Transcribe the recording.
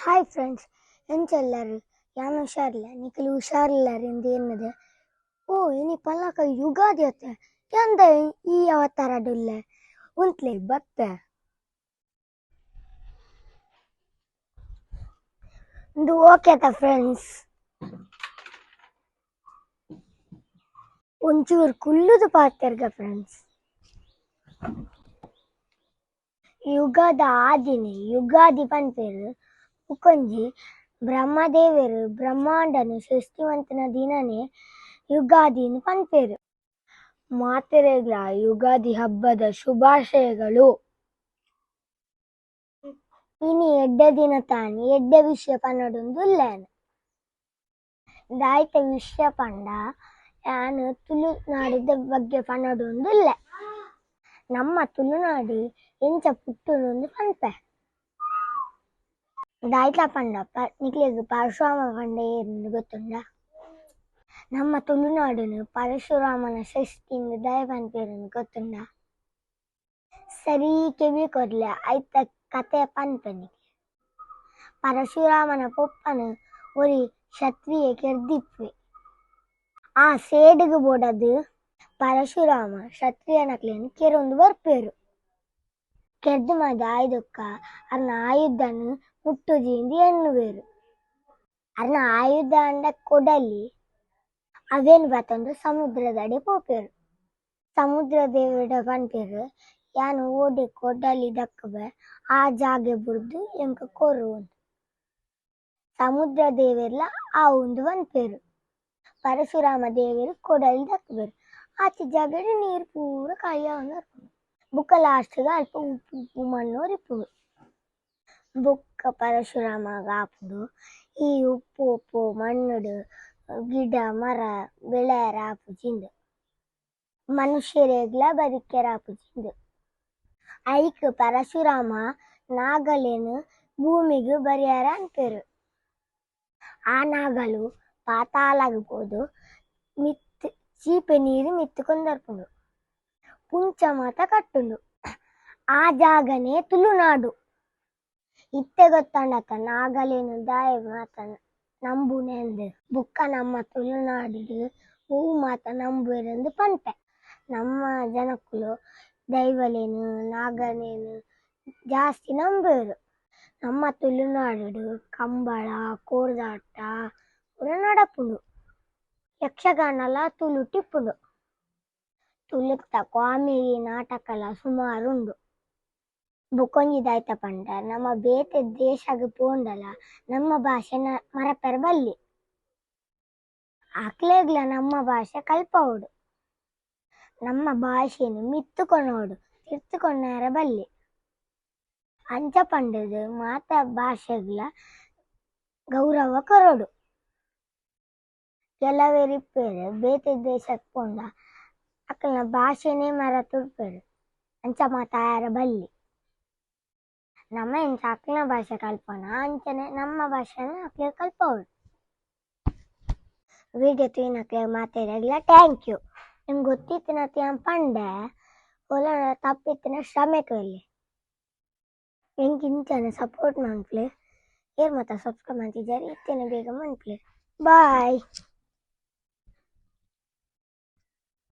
Hi friends, ಎಂಚೆಲ್ಲರು? ಯಾನ್ ಹುಷಾರಿಲ್ಲ, ನಿಕುಲು ಹುಷಾರಿಲ್ಲರು ಇಂದು ಎನ್ನದೆ. ಓ ಇನಿ ಪಲ್ಲಕ ಯುಗಾದಿ ಅತ್ತೆ, ಎಂದ ಈ ಅವತಾರಡುಲ್ಲೆ ಉಂತ್ಲೆ ಬತ್ತೆ. ಇಂದು ಓಕೆ ತ ಫ್ರೆಂಡ್ಸ್. ಒಂಚೂರು ಕುಲ್ಲುದು ಪಾತೆರ್ಗ ಫ್ರೆಂಡ್ಸ್. ಯುಗದ ಆದಿನಿ ಯುಗಾದಿ ಪನ್ಪೆರ್. ಬುಕೊಂಜಿ ಬ್ರಹ್ಮದೇವೆರ್ ಬ್ರಹ್ಮಾಂಡನು ಸೃಷ್ಟಿವಂತನ ದಿನನೇ ಯುಗಾದಿನ್ ಪನ್ಪೆರ್. ಮಾತೆರೆಗ್ಲ ಯುಗಾದಿ ಹಬ್ಬದ ಶುಭಾಶಯಗಳು. ಇನಿ ಎಡ್ಡೆ ದಿನ ತಾನಿ ಎಡ್ಡೆ ವಿಷಯ ಪನೊಡುಂದು ಉಲ್ಲೇನ್. ದಾಯ್ತ ವಿಷಯ ಪಂಡ ಯಾನ್ ತುಳುನಾಡಿದ ಬಗ್ಗೆ ಪನೊಡುಂದು ಉಲ್ಲೆ. ನಮ್ಮ ತುಳುನಾಡು ಎಂಚ ಪುಟ್ಟುಂಡು ಪನ್ಪೆ. ದಾಯ್ತ ಪಂಡ ನಿಕ್ಲೆಗ್ ಪರಶುರಾಮ ಪಂಡ ಏರ್ಂದ್ ಗೊತ್ತುಂಡ? ನಮ್ಮ ತುಳುನಾಡುನು ಪರಶುರಾಮನ ಸೃಷ್ಟಿಂದ್ ದಾಯೆ ಪನ್ಪೆರ್ ಗೊತ್ತುಂಡ? ಸರಿ ಕೆಬಿ ಕೊರ್ಲೆ, ಐತ ಕತೆ ಪನ್ಪೆ ನಿಕ್ಲೆಗ್. ಪರಶುರಾಮನ ಪೊಪ್ಪನು ಒರಿ ಕ್ಷತ್ರಿಯೆ ಕೆರ್ದಿಪ್ಪುವೆ. ಆ ಸೇಡುಗು ಬೋಡಾದ್ ಪರಶುರಾಮ ಕ್ಷತ್ರಿಯನಕ್ಲೆನ್ ಕೆರೊಂದು ಬರ್ಪೆರ್. ಕೆರ್ದ್ ಮದ ಆಯ್ದೊಕ್ಕ ಅರ್ನ ಆಯುಧನ್ ಮುಟ್ಟುಜಿ ಇಂದ್ ಎನ್ನುವೆರ್. ಅರ್ನ ಆಯುಧ ಅಂಡ ಕೊಡಲಿ, ಅವೆನ್ ಪತೊಂದು ಸಮುದ್ರದಡೆ ಪೋಪೆರ್. ಸಮುದ್ರ ದೇವೆರ್ಡ ಪನ್ಪೆರ್, ಯಾನ್ ಓಡೆ ಕೊಡಲಿ ದಕ್ಕುವೆ ಆ ಜಾಗೆ ಬುಡ್ದು ಎಂಕ್ ಕೊರು. ಸಮುದ್ರ ದೇವೆರ್ಲ ಆವು ಇಂದ್ ಪನ್ಪೆರ್. ಪರಶುರಾಮ ದೇವೆರ್ ಕೊಡಲಿ ದಕ್ಕುವೆರ್. ಆಚೆ ಜಾಗೆಡ್ ನೀರ್ ಪೂರ ಖಾಲಿ ಆವೊಂದು ಬರ್ಪುಂಡು. ಬೊಕ್ಕ ಲಾಸ್ಟ್ ಗ್ ಅಲ್ಪ ಉಪ್ಪು ಉಪ್ಪು ಮಣ್ಣ್ ಒರಿಪುಂಡು. ಬೊಕ್ಕ ಪರಶುರಾಮಗ್ ಆಪುಂಡು ಈ ಉಪ್ಪು ಉಪ್ಪು ಮಣ್ಣುಡು ಗಿಡ ಮರ ಬೆಳೆಯೆರೆ ಆಪುಜಿ ಇಂದ್, ಮನುಷ್ಯೆರೆಗ್ಲ ಬದುಕೆರೆ ಆಪುಜಿ ಇಂದ್. ಐಕ್ ಪರಶುರಾಮ ನಾಗಲೆನ್ ಭೂಮಿಗ್ ಬರಿಯೆರೆ ಪನ್ಪೆರ್. ಆ ನಾಗಲು ಪಾತಾಳಗ್ ಪೋದು ಮಿತ್ತ್ ಚೀಪೆ ನೀರ್ ಮಿತ್ತ್ ಕೊಂದರ್ಪುಂಡು. ಪುಂಚ ಮಾತ ಕಟ್ಟುಂಡು. ಆ ಜಾಗನೆ ತುಳುನಾಡು. ಇತ್ತೆ ಗೊತ್ತುಂಡತ ನಾಗಲೆನ್ ದಾಯೆ ಮಾತ ನಂಬುನೆಂದ್. ಬೊಕ್ಕ ನಮ್ಮ ತುಳುನಾಡುಡು ಒವು ಮಾತ ನಂಬುವೆರ್ ಪನ್ಪೆ. ನಮ್ಮ ಜನಕುಲು ದೈವಲೆನ್ ನಾಗಲೆನ್ ಜಾಸ್ತಿ ನಂಬುವೆರ್. ನಮ್ಮ ತುಳುನಾಡುಡು ಕಂಬಳ ಕೋರ್ದಾಟ ಪೂರ ನಡಪುಂಡು. ಯಕ್ಷಗಾನಲ ತುಳುಟ್ ಇಪ್ಪುಂಡು. ತುಳುತ ಕಾಮಿಡಿ ನಾಟಕಲ ಸುಮಾರ್ ಉಂಡು. ಬೊಕೊಂಜಿ ದಾಯ್ತ ಪಂಡ ನಮ ಬೇತೆ ದೇಶಗ್ ಪೋಂಡಲ ನಮ್ಮ ಭಾಷೆನ್ ಮರಪೆರೆ ಬಲ್ಲಿ. ಅಕ್ಲೆಗ್ಲ ನಮ್ಮ ಭಾಷೆ ಕಲ್ಪವೊಡು. ನಮ್ಮ ಭಾಷೆನ್ ಮಿತ್ತ್ ಕೊನೊವೊಡು, ತಿರ್ತ್ ಕೊನೊಯೆರೆ ಬಲ್ಲಿ. ಅಂಚ ಪಂಡುದು ಮಾತ ಭಾಷೆಗ್ಲ ಗೌರವ ಕೊರೊಡು. ಕೆಲವೆರ್ ಇಪ್ಪೆರ್ ಬೇತೆ ದೇಶಗ್ ಪೋಂಡ ಅಕಲ್ನ ಭಾಷೆನೆ ಮರತುಡ್ಪೆರ್. ಅಂಚ ಮಾತ ಆಯೆರೆ ಬಲ್ಲಿ. ನಮ ಎಂಚ ಅಕ್ಲ್ನ ಭಾಷೆ ಕಲ್ಪೊನ ಅಂಚನೆ ನಮ್ಮ ಭಾಷೆನ್ ಅಕ್ಲೆಗ್ ಕಲ್ಪವೊಡು. ವಿಡಿಯೋ ತೂಯಿನಕ್ಲೆಗ್ ಮಾತೆರೆಗ್ಲ thank you. ನಿಮ್ಗೆ ಗೊತ್ತಿತ್ತಿನತ್ ಯಾನ್ ಪಂಡೆ, ಓಲ ತಪ್ಪಿತ್ತಿನ ಕ್ಷಮೆ ಕೊರ್ಲೆ. ಎಂಕ್ ಇಂಚನೆ ಸಪೋರ್ಟ್ ಮನ್ಪುಲೆ. ಏರ್ ಮಾತ ಸಬ್ಸ್ಕ್ರೈಬ್ ಮಂತಿಜರ್ ಇತ್ತೆನೆ ಬೇಗ ಮನ್ಪುಲೆ. ಬಾಯ್.